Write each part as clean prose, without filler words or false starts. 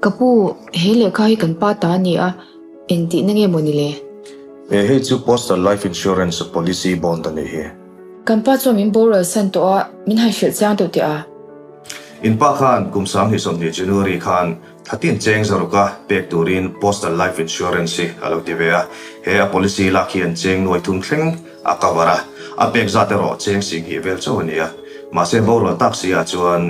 Ka pu, he lehkha hi kan pa ta a ni a, engtihna nge maw ni le? E, hei chu Postal Life Insurance Policy Bond a nih hi. Kan pa chuan min boral san tawh a, min han hrilh chiang deuh teh a. In pa khan kum 2020 January khan Thatin cheng zaruka pek turin Postal Life Insurance hi a lo ti ve a, he a policy lak hian cheng nuai thum thleng a cover a, a pek zat erawh cheng singhnih vel chauh a ni a, mahse borual tak si ah chuan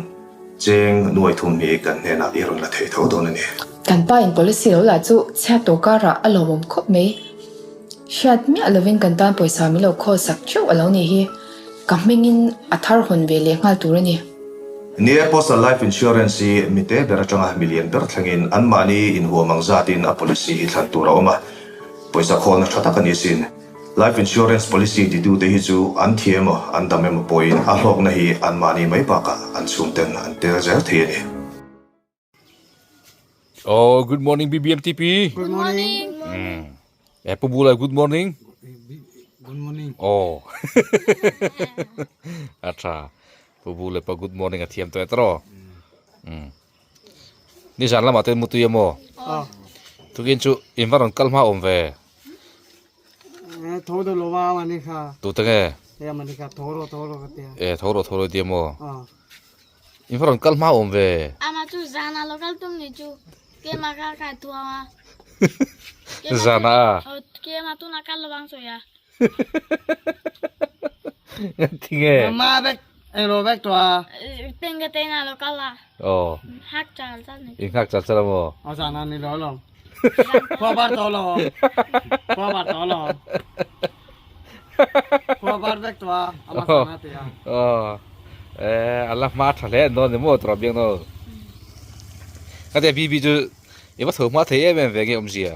cheng nuai thum hi kan hnenah i rawn la thei tho dawn a ni. Kan pa in policy lo lah chu chhiat tawh karah a lawmawm khawp mai. Hriat miah lovin kan tan pawisa min lo khawl sak teuh a lo nih hi. Ka hmingin a thar hawn ve leh nghal tur a ni. Ni e, Postal Life Insurance hi mi te ber atanga mi lian ber thlengin anmahni inhuam ang zatin a policy hi thlan tur a awm a, pawisa khawlna tha tak a ni sin. Life Insurance policy titute hi chu an thi emaw an dam emaw pawhin a hlawkna hi anmahni mai bakah an chhungten an tel zel thei a ni. Oh, good morning BBMTP. Good morning. Eh, Pu Bula, good morning. Good morning. Oh. Acha. Pu Bula pa good morning a thiam to etro. Mm. Ni zan lama te mutui emo. Oh. Tukin chu in varon kalma om ve. Eh, tho do lo wa mani kha. Tu te nge? Eh, mani kha thoro thoro ka te. Eh, thoro thoro ti emo. Oh. In va rawn kal hma awm ve. Ama chu zana lo kal tum ni chu kema ka kai thuam a. Zana a. Kema tuna kal lo bang sawi a. Tinge. Ma bek eng ro bek to a. Tengge te na lo kal a. Oh. Hak chal chal ni. In hak chal chal mo. A zana ni lo lo. Khua bar to lo. Khua bar to lo. Khua bar vek to a. Ama zana te a. Oh. Eh, ala hma tha hle an dawn ni maw tura biang no. Ka te bibi chu i va tho hma thei em em ve nge awmzia.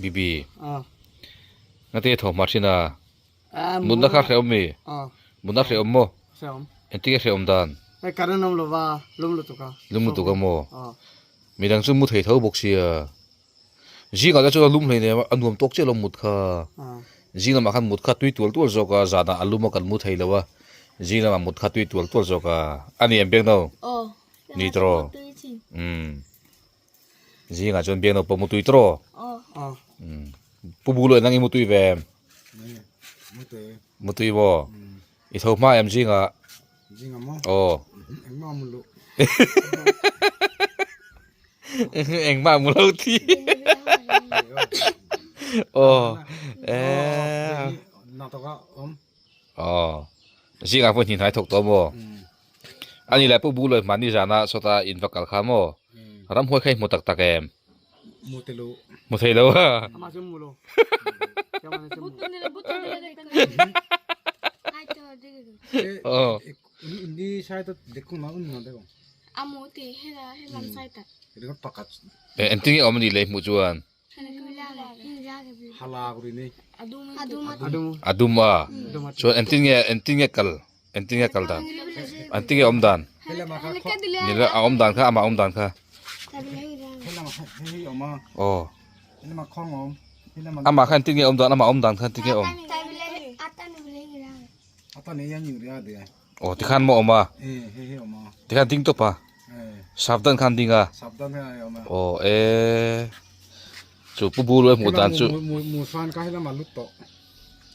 Bibi. Ah. Nga te tho hma thin a. Ah, Mutna kha hrehawm mi? Ah. Mutna hrehawm maw? Hrehawm. Engtin nge hrehawm dan? Hei current awm lova, lum lutuk a. Lum lutuk a maw? Ah. Midang chu mu thei tho bawk sia. Zingah te chuan a lum hlei nen a nuam tawk chiah lo mut kha. Ah. Zing lamah khan mut kha tui tual tual zawk a, zanah a lum a kan mu thei lo a. Zing lamah mut kha tui tual tual zawk a. A ni em Biangno? Aw. Ni tawh. Umm. Zingah chuan Biangno pawh mu tui tawh. Aw. Aw. Umm. Pu Bu luah nang i mutui ve em? Mutui maw? I tho hma em zingah? Zingah maw? Aw. Engmah mu lo. Engmah mu lo ti. Aw. Eh. Aw. Zingah pawh hnih hnai thawk tawh maw? Ani leh Pu Bu luah hmanni zana sawta in va kal kha maw? Ramhuai kha i hmu tak tak em? Mu te lo. Mu thei lo a. Ama chu mu lo. Oh. Indi sai to dekhu na un na dekho. Amu ti hela helam sai ta. Dekho pakat. Eh enting nge awm ani lei hmuh chuan. Hala kuri ni. Adum Adum. Adum a. Chuan entin nge entin nge kal entin nge kal dan. Entin nge awm dan. Nila a awm dan kha amah awm dan kha. Aw. Amah kha entin nge awm dan amah awm dan kha entin nge awm. Aw tikhan maw awm a. Tikhan ding tawp a. Savdan khan ding a. Aw e. Chu pu bu luai hmuh dan chu.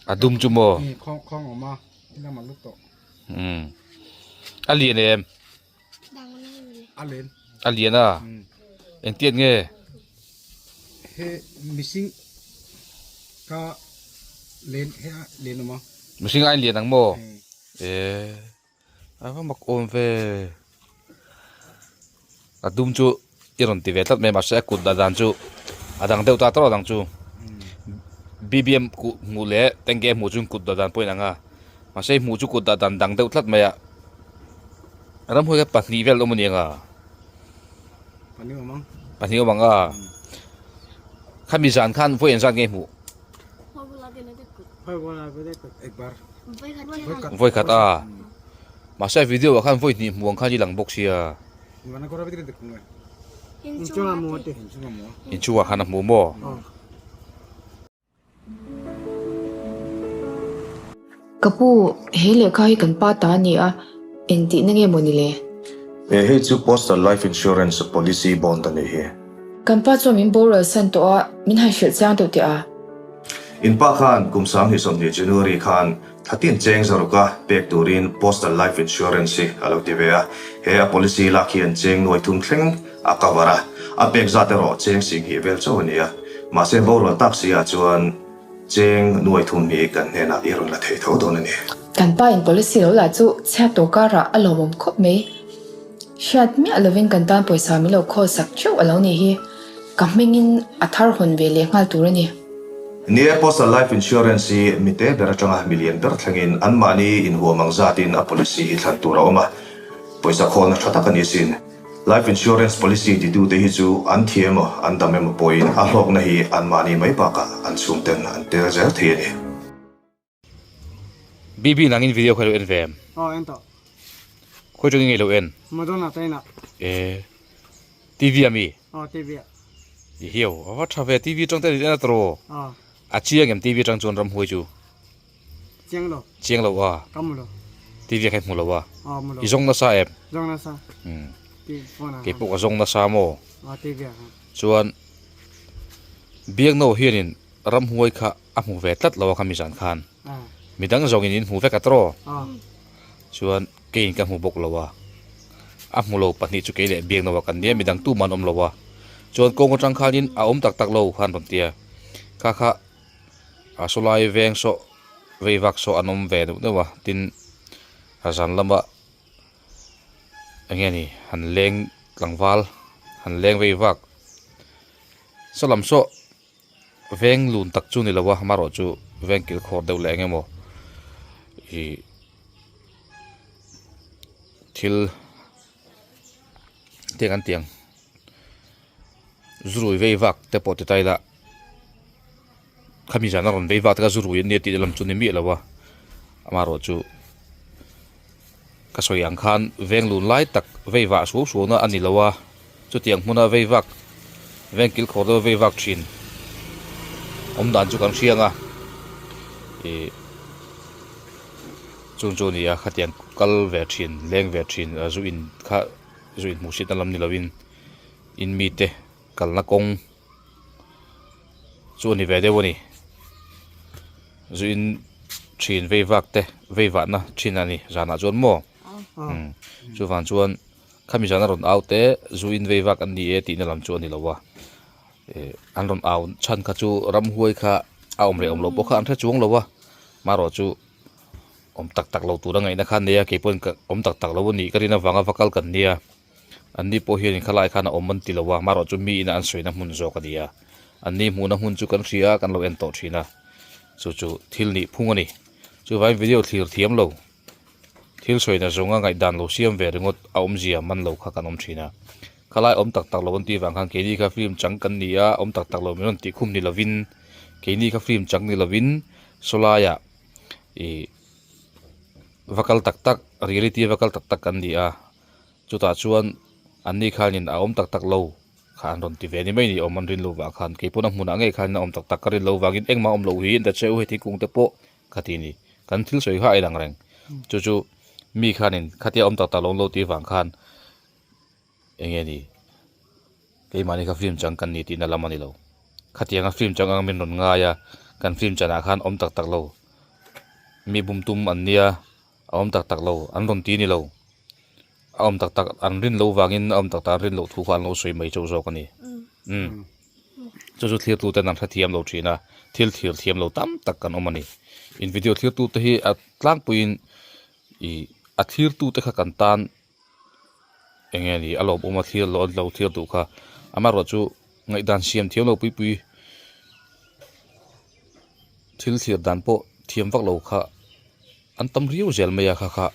A dum chu maw. Umm a lian em? A len. A lian a? Engtiat nge? He mihring ka len he a len awm a. Mihring a inlian ang maw? Eh a va mak awm ve. A dum chu i rawn ti ve tlat mai mahse a kut dah dan chu a dang deuh ta tawrh a dang chu BBM kuh hmuh leh tank hmuh chu kut dah dan pawh a inang a mahse hmuh chu kut dah dan dang deuh tlat mai a ramhuai kha pahnih vel awm a ni ang a pahnih awm ang a khami zan khan vawi engzat nge hmuh vawi khat a mahse video ah khan vawi hnih hmuh ang khan i lang bawk sia. Inchungah khan a hmu maw? Ka pu, he lehkha hi kan pa ta a ni a, engtihna nge maw ni le? E hei chu Postal Life Insurance Policy Bond a nih hi. Kan pa chuan min boral san tawh a, min han hrilh chiang deuh teh a. In pa khan kum 2020 January khan Thatin cheng zaruka pek turin Postal Life Insurance hi a lo ti ve a, he a policy lak hian cheng nuai thum thleng a cover a, a pek zat erawh cheng singhnih vel chauh a ni a, mahse borual tak si ah chuan cheng nuai thum hi kan hnenah i rawn la thei tho dawn a ni. Kan pa in policy lo lah chu chhiat tawh karah a lawmawm khawp mai. Hriat miah lovin kan tan pawisa min lo khawl sak theuh a lo nih hi. Ka hmingin a thar hawn ve leh nghal tur a ni. Ni e, Postal Life Insurance hi mi te ber atanga mi lian ber thlengin anmahni inhuam ang zatin a policy hi thlan tur a awm a, pawisa khawlna tha tak a ni sin. Life Insurance policy titute hi chu an thi emaw an dam emaw pawhin a hlawkna hi anmahni mai bakah an chhungten an tel zel thei a ni. BB nangin video kha i lo en ve em? Aw en tawh. Khawi tangin nge i lo en? Madonna China. E TV a mi? Aw TV a. I hiau a va tha ve TV tang te en a tawh. Aw. A chiang em TV tang chuan ramhuai chu? Chiang lo. Chiang lo a. Ka hmu lo. TV kha i hmu lo a. Aw hmu lo. I zawng nasa em? Zawng nasa. Umm. TV phone a. Kei pawh ka zawng nasa maw? Aw TV a. Chuan Biakno hianin Ramhuai kha a hmu ve tlat lo a kha mizan khan. Midang zawngin in hmu vek a tawh. Chuan keiin ka hmu bawk lo a. A hmu lo pahnih chu kei leh Biakno a kan nia midang tumah an awm lo a. Chuan kawng atang khanin a awm tak tak lo khan rawn ti a. Kha kha a sawlai veng saw vei vak saw an awm ve deuh deuh a. Tin a zan lama eng nge ni han leng tlangval han leng vei vak saw lam saw. Veng lun tak chu ni lo a, amaherawh chu veng kil khawr deuh leh eng emaw ih thil te kan tih ang zurui vei vak te pawh ti ta ila khami zana rawn vei vak te kha zurui an nia tih lam chu ni miah lo a, amaherawh chu ka sawi ang khan veng lun lai tak vei vah suau suau na a ni lo a. Chutiang hmuna vei vak, veng kil khawr deuha vei vak thin awm dan chu kan hria ang a, ih chung chu a ni a, khatiang kal ve thin, leng ve thin zu in kha zu in hmuh hriatna lam ni lovin in mite kalna kawng chu a ni ve deuh a ni. Zu in thin vei vak te vei vahna thin a ni zanah chuan maw chuvang chuan. Khami zan a rawn au te zu in vei vak an ni e tihna lam chu a ni lo a, eh an rawn au chhan kha chu ramhuai kha a awm leh awm loh pawh kha an hre chuang lo a, marawh chu awm tak tak lo tur a ngaihna kha an nei a, kei pawhin ka awm tak tak lo a nih ka rin avanga va kal kan nia, an ni pawh hian khalai khan a awm an ti lo a, marawh chu mi ina an sawina hmun zawk a ni a, an ni hmuhna hmun chu kan hria a kan lo en tawh thin a, chu chu thil nih phung a ni, chuvangin video thlir thiam lo. Thil sawina zawnga ngaihdan lo siam ve ringawt a awmzia man lo kha kan awm thin a. Khalai awm tak tak lo an tih vang khan keini kha film chang kan ni a, awm tak tak lo min rawn tih khum ni lovin keini kha film chang ni lovin sawlaiah ih va kal tak tak reality va kal tak tak kan ni a. Chutah chuan anni khanin a awm tak tak lo kha an rawn ti ve ni mai ni awm an rin lo vang khan keipawh a hmunah ngei khan a awm tak tak ka rin lo vangin engmah awm loh hi an ta che u hei thingkung te pawh Ka ti ni. Kan thil sawi kha a inang reng. Chu chu mi khanin khatia awm tak tak lo an lo tih vang khan eng nge ni keimahni kha film chang kan ni tihna lam a ni lo. Khatianga film chang ang min rawn ngai a, kan film chanah khan awm tak tak lo mi bum tum an nia, a awm tak tak lo an rawn ti ni lo. A awm tak tak an rin loh vangin a awm tak tak an rin loh thu kha an lo sawi mai chauh zawk a ni. Umm. Chu chu thlir tuten an hrethiam lo thin a, thil thlir thiam lo tam tak kan awm a ni. In video thlir tute hi a tlangpuiin ih a thlir tute kha kan tan eng nge ni a lawmawm a thlir lo lo thlir duh kha. Amaherawhchu ngaihdan siam thiam lo pui pui thil thlir dan pawh thiam vak lo kha an tam riau zel mai a kha kha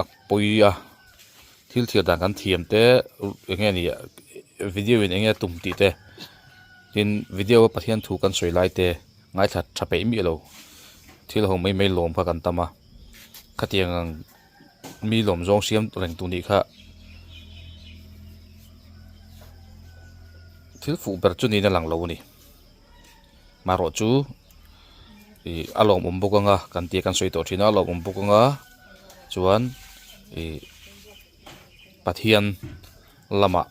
a pawi a thil thlir dan kan thiam te eng nge ni video in eng nge tum tih te tin video a Pathian thu kan sawi lai te ngaithla tha peih miah lo thil ho mai mai lawm kha kan tam a khatiang ang mi lawm zawng siam reng tur nih kha thil fuh ber chu niin a lang lo a ni. Marawh chu ih a lawmawm bawk anga kan tia kan sawi tawh thin a a lawmawm bawk anga chuan ih. Pathian lamah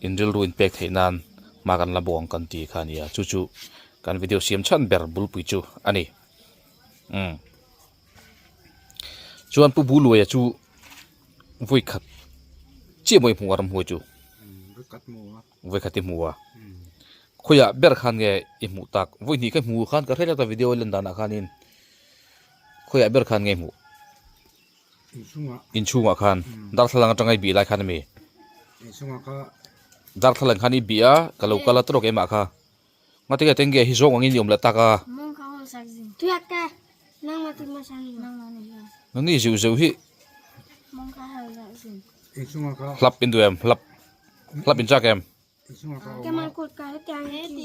in rilru in pek theih nan hma kan la bawk ang kan tih kha a ni a chu chu kan video siam chhan ber bulpui chu a ni umm chuan pu Buluaia chu vawi khat chiah mawi hmuh a ramhuai chu vawi khat i hmu a khawiah ber khan nge i hmuh tak vawi hnih ka hmu khan ka hre tlat a video a lan danah khanin khawiah ber khan nge i hmuh. Inchhungah khan darthlalang atanga i bih lai khan a mi? Darthlalang khan i bih a, ka lo kal a tawk emah kha. Ngati nge tenge hi zawng angin i awm leh tak a. Nangni zeuh zeuh hi hlap in duh em? Hlap hlap in chak em?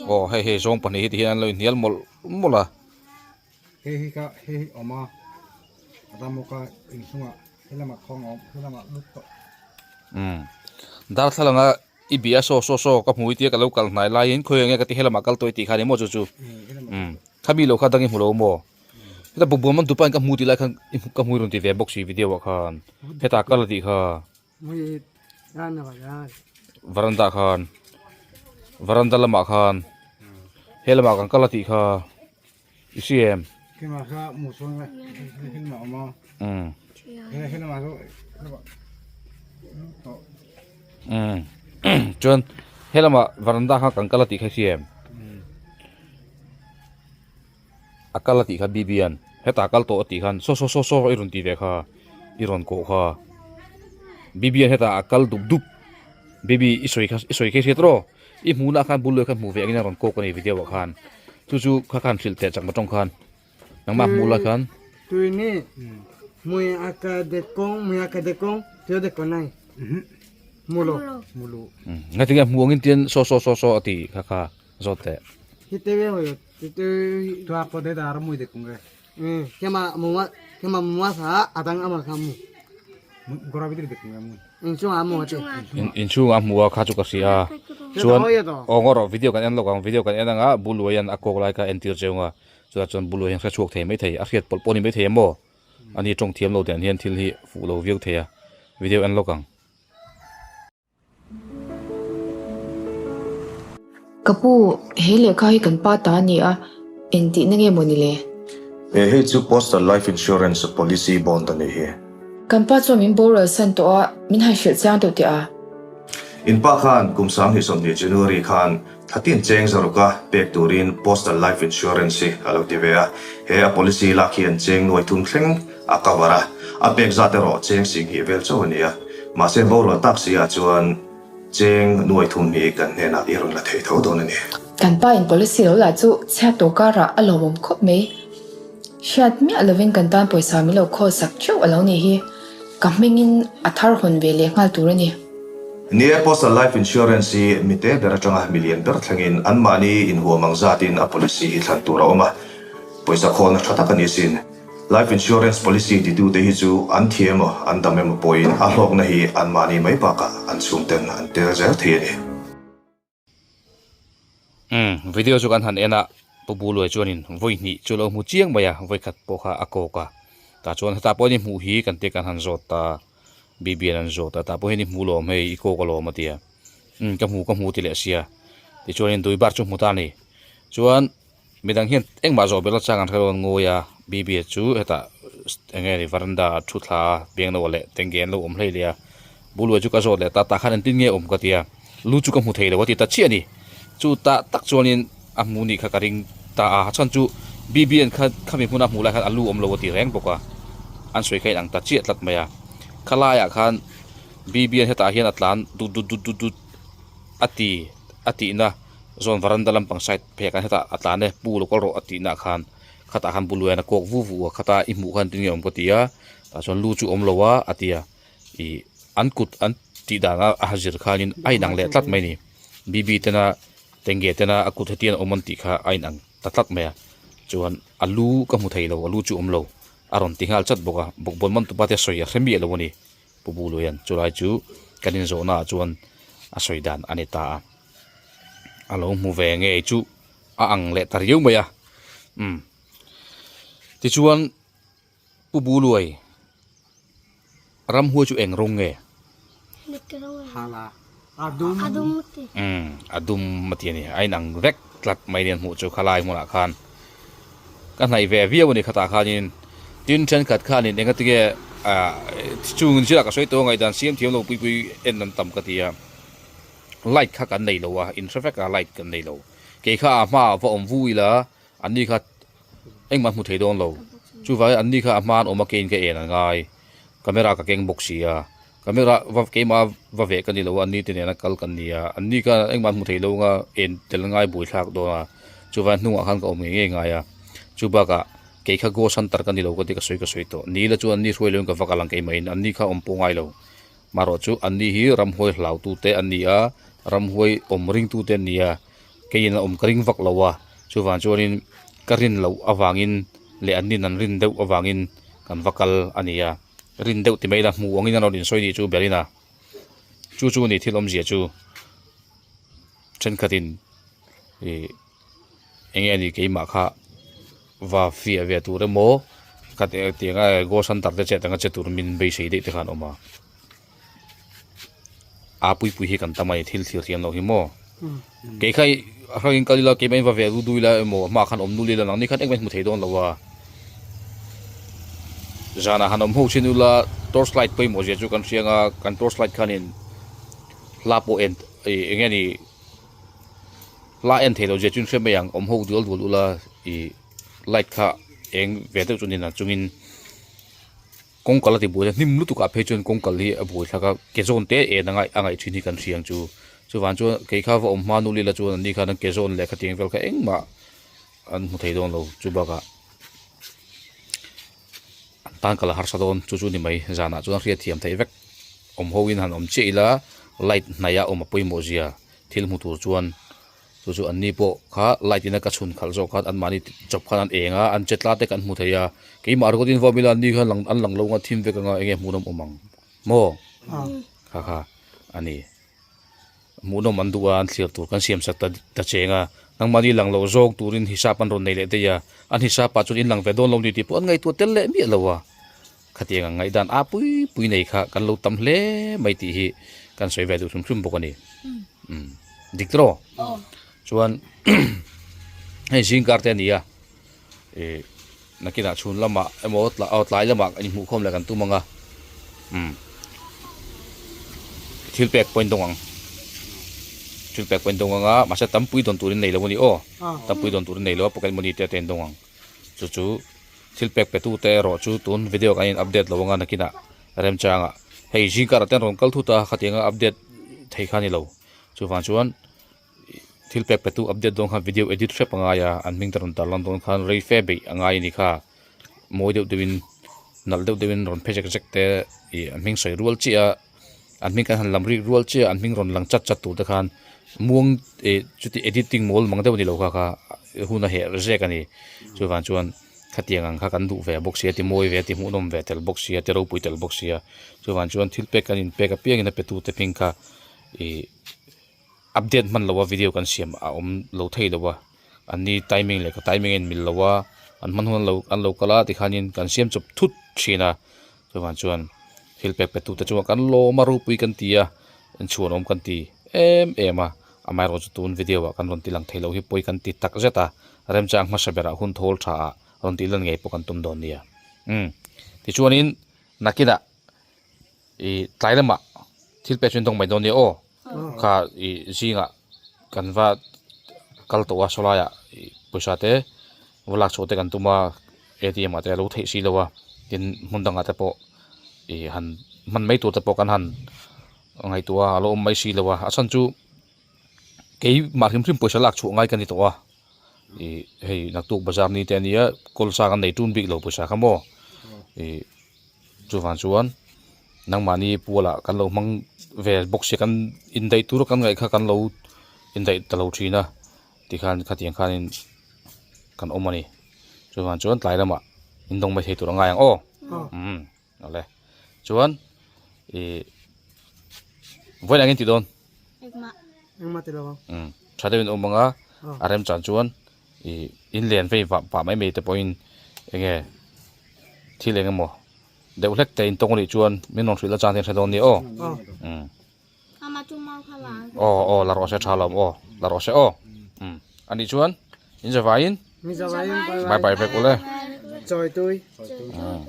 Aw hei hei zawng pahnih hi ti hian an lo inhnial mawlh mawlh a. Hei hi ka hei hi awm a a dam bawk a inchungah helamah khawng a awm helamah lut tawh. Umm darthlalang a i bih a saw saw saw ka hmu i tia ka lo kal hnai laiin khawi enge ka ti helamah kal tawh i tih kha ni maw chu chu umm khami lo kha dang i hmu lo maw heta bawkbawn man tupa in ka hmu tih lai khan ka hmu i rawn ti ve bawk si video ah khan hetah kal a tih kha. Varanda khan varanda lamah khan he lamah kan kal a tih kha i hria em? Umm chuan he lamah varanda kha kan kal a tih kha i hria em? A kal a tih kha Bibian hetah a kal tawh a tih khan saw saw saw saw i rawn tih ve kha i rawn kawh kha Bibian hetah a kal dup dup Bibi i sawi kha i sawi kha i hriat rawh i hmuhnah khan bul luai khan hmuh ve angin a rawn kawk a ni video ah khan chu chu kha khan hrilh teh chak matawng khan nangmah hmuh lai khan Tuini mui a ka dekawng mui a ka dekawng tui a dekaw nai mulo mulo ngatinge hmuh angin tian saw saw saw saw a tih kha kha zawt teh hi te ve hawi Tuak ko de dar mui de kung ge. Kema muma kema muma sa adang ama kha mu. Gora bidri de kung ge mu. Inchung a mu ate. Inchung a mu a kha chu ka hria a. Chuan aw ngaw rawh video kan en lawk ang video kan en anga buluai an a kawk lai kha entir cheu nga chutah chuan buluai hian hre chhuak thei mai thei a hriat pawlh pawh a ni mai thei em aw ani tawng thiam lo dan hian thil hi fuh lo viau thei a video en lawk ang. Ka pu, he lehkha hi kan pa ta a ni a, engtihna nge maw ni le? He hei chu Postal Life Insurance Policy Bond a nih hi. Kan pa chuan min boral san tawh a, min han hrilh chiang deuh teh a. In pa khan kum 2020 January khan thlatin cheng zaruka pek turin Postal Life Insurance hi a lo ti ve a. He a policy lak hian cheng nuai thum thleng a cover a, a pek zat erawh cheng singhnih vel chauh a ni a. Mahse borual tak si ah chuan cheng nuai thum hi kan hnenah i rawn la thei tho dawn a ni. Kan pa in policy lo lah chu chhiat tawh karah a lawmawm khawp mai. Hriat miah lovin kan tan pawisa min lo khawl sak theuh a lo nih hi. Ka hmingin a thar hawn ve leh nghal tur a ni. Ni e, Postal Life Insurance hi mite ber atanga milian ber thlengin anmahni inhuam ang zatin a policy hi thlan tur a awm a, pawisa khawlna tha tak a ni sin. Life Insurance Policy titute hi chu an thi emaw, an dam emaw pawhin a hlawkna hi anmahni mai bakah an chhungten an tel zel thei a ni. Umm, video chu kan han en a, Pu Buluai chuanin vawi hnih chu lo hmu chiang mai a, vawi khat pawh kha a kawk a. Tah chuan hetah pawh hian i hmuh hi kan te kan han zawt ta, Bibian an zawt a, tah pawh hian i hmu lawm hei, i kawk alawm a ti a. Umm, ka hmu ka hmu ti leh sia. Tichuanin Duibar chu hmu ta a ni. Chuan. Midang hian engmah zawh belh chang an hre rawn ngawi a, Bibi chu hetah eng nge ni varanda ah thu thla a, biangno leh tenge an lo awm hlei leh a, Buluai chu ka zawt leh ta, tah khan engtin nge awm ka ti a, lu chu ka hmu thei lo a ti ta chiah a ni. Chu tah tak chuanin a hmu nih kha ka ring ta a, chhan chu Bibi an kha khami hmuna hmuh lai khan a lu awm lo a ti reng bawk a, an sawi kha inang ta chiah tlat mai a, khalaiah khan Bibi an hetah hian a tlan dut dut dut dut dut a ti a tihna. Zawn varanda lampang side phei ah khan hetah a tlan e pu lo kal rawh a tih nah khan khatah khan buluan a kawk vu vu a khata i hmuh khan tinge awm ka ti a tah chuan lu chu awm lo a a ti a ih an kut an tih dan a a zir khanin a inang leh tlat mai a ni B_B tena tenge tena a kut hetiang a awm an tih kha a inang ta tlat mai a chuan a lu ka hmu thei lo a lu chu awm lo a rawn ti nghal chat bawk a bawkbawn man tupa te sawi a hre miah lo a ni Pu Buluian chulai chu kan inzawhna ah chuan a sawi dan a ni ta a. A lo hmu ve ngei chu a ang leh ta riau mai a umm tichuan Pu Buluai Ramhuai chu eng rawng nge? Hala. A dum. A dum ti. Umm a dum a ti a ni. A inang vek tlat mai nen hmuh chu khalai hmunah khan ka hnaih ve viau a ni khatah khanin tin thenkhat khanin enga tinge ah chung zirah ka sawi tawh a ngaihdan siam thiam lo pui pui en an tam ka ti a light kha kan nei lo a in hre vek a light kan nei lo kei kha a hmaah va awm vu ila an ni kha engmah hmu thei dawn lo chuvangin an ni kha a hma an awm a keiin ka en a ngai camera ka keng bawk si a camera va keimah va veh ka ni lo a an ni te nena kal kan ni a an ni kha engmah hmu thei lo anga en tel ngai buai thlak dawn a chuvangin hnungah khan ka awm ngei ngei ngai a chu bakah kei kha ghost hunter ka ni lo ka ti ka sawi ka sawi tawh ni la chuan an ni hruai loin ka va kal ang keimah in an ni kha awm pawh ngai lo marawh chu an ni hi ramhuai hlau tute an ni a ramhuai awm ring tute an ni a. Keiin a awm ka ring vak lo a, chuvang chuanin ka rin loh avangin leh an nin an rin deuh avangin kan va kal a ni a, rin deuh ti mai ila hmuh angin a rawn insawi nih chu berin a, chu chu ni thil awmzia chu thenkhatin ih eng nge ni keimah kha va fiah ve tur emaw ka tiang a ghost hunter te chet anga che tur min beisei daih te khan a awm a. A pui pui hi kan tam a ni thil thlir thiam loh hi maw kei kha a hrangin kal ila keimah in va ve du ila emaw hmaah khan awm nul ila nangni khan engmah in hmu thei dawn lo a zanah han awm ho chin ula torch light pawimawh zia chu kan hria anga kan torch light khanin hla pawh en ih eng nge ni hla en thei loh zia chu in hre mai ang awm ho dual dual ula ih light kha eng ve deuh chu ni chungin. Kawngkal a ti buai a, hnim lutuk ah phei chuan kawngkal hi a buai thlak a, ke zawn te en a a ngaih thin hi kan hria ang chu. Chuvang chuan kei kha va awm hma nu lila chuan an ni khan an ke zawn leh khatiang vel kha engmah an hmu thei dawn lo chu bakah an tan kal a harsa dawn chu chu ni mai zanah chuan hriat thiam theih vek awm ho in han awm chiah ila light hnaih a awm a pawimawh zia thil hmu tur chuan. Chu chu an ni pawh kha light in a ka chhun khalh zawk khan an mahni chawp khan an eng a an che tla te kan hmu thei a keimah ringawt in vawm ila an ni khan lang an lang lo anga thim vek anga enge hmuhnawm awm ang maw kha kha a ni hmuhnawm an duh a an thlir tur kan siam sak ta ta cheng a nangmahni lang loh zawk turin hisap an rawn nei leh daih a an hisap ah chuan in lang ve dawn lo ni tih pawh an ngaihtuah tel leh miah lo a khatiang ang ngaihdan a pui pui nei kha kan lo tam hle mai tih hi kan sawi ve duh hrim hrim bawk a ni. Umm dik tawh chuan hei zing kar te a ni a ih nakinah chhun lamah emaw aw tlai lamah kan inhmuh khawm leh kan tum ang a umm thil pek pawh a indawng ang thil pek pawh a indawng ang a mahse tampui dawn turin nei lo a ni aw tampui dawn turin nei lo a pocket money te te a indawng ang chu chu thil pek pe tu te erawh chu tun video kan in update lo ang a nakinah remchangah hei zing karah te an rawn kal thut a khatianga update thei kha a ni lo chuvang chuan thil pek pe tu update dawn khan video edit hrep a ngai a an hming te rawn tar lan dawn khan rei fe beih a ngai a ni kha mawi deuh deuhin nalh deuh deuhin rawn phe zek zek te ih an hming sawi rual chiah a an hming kan han lam rik rual chiah a an hming rawn lang chat chat tur te khan muang ih chuti editing mawl mang deuh a ni lo kha kha hun a herh zek a ni chuvang chuan. Khatiang ang kha kan duh ve bawk sia, ti mawi ve, ti hmuhnawm ve tel bawk sia, ti ropui tel bawk sia. Chuvang chuan thil pek kan inpek apiangin a petute hming kha ih update hman loha video kan siam a awm lo thei lo a. An ni timing leh ka timing a inmil lo a, an hman hun an lo kal a tikhanin kan siam chawp thut thin a. Chuvang chuan thil pek petute chuan kan lawm a, ropui kan ti a, inchhuanawm kan ti em em a. Amaherawhchu tun video ah kan rawn ti lang thei lo hi pawi kan ti tak zet a. Remchang hmasa berah hun thawl tha ah rawn tih lan ngei pawh kan tum dawn nia. Umm. Tichuanin nakinah ih tlai lamah thil pek chu in dawng mai dawn nia aw. Kha ih zingah kan va kal tawh a sawlaiah ih pawisa te va lak chhuah te kan tum a A_T_M ah te a lo theih si lo a tin hmun dangah te pawh ih han hman mai tur te pawh kan han ngaihtuah a a lo awm mai si lo a a chhan chu. Kei mah hrim hrim pawisa lak chhuah ngai ka ni tawh a ih hei naktuk bazar ni te ania kawl sang an nei tun bik lo pawisa kha maw ih chuvang chuan nangmahni pualah kan lo hmang ve bawk sia kan indaih tur a kan ngaih kha kan lo indaih ta lo thin a tikhan khatiang khanin kan awm a ni chuvang chuan tlai lamah indawng mai thei tur a ngai ang aw umm. Awle. Chuan ih vawiin ang in ti dawn? Engmah. Engmah ti lo ang. Umm tha deuhin awm ang a, a remchan chuan ih in len vei vah pah mai mai te pawhin eng nge thil eng emaw Deuh hlek te in tawng anih chuan min rawn hrilh a chang te in hre dawn nia aw. Umm. Aw aw la rawh se tha lawm aw la rawh se aw. Umm anih chuan in zavaiin Mi zavaiin bye bye vek ule. Chawi tui. Umm.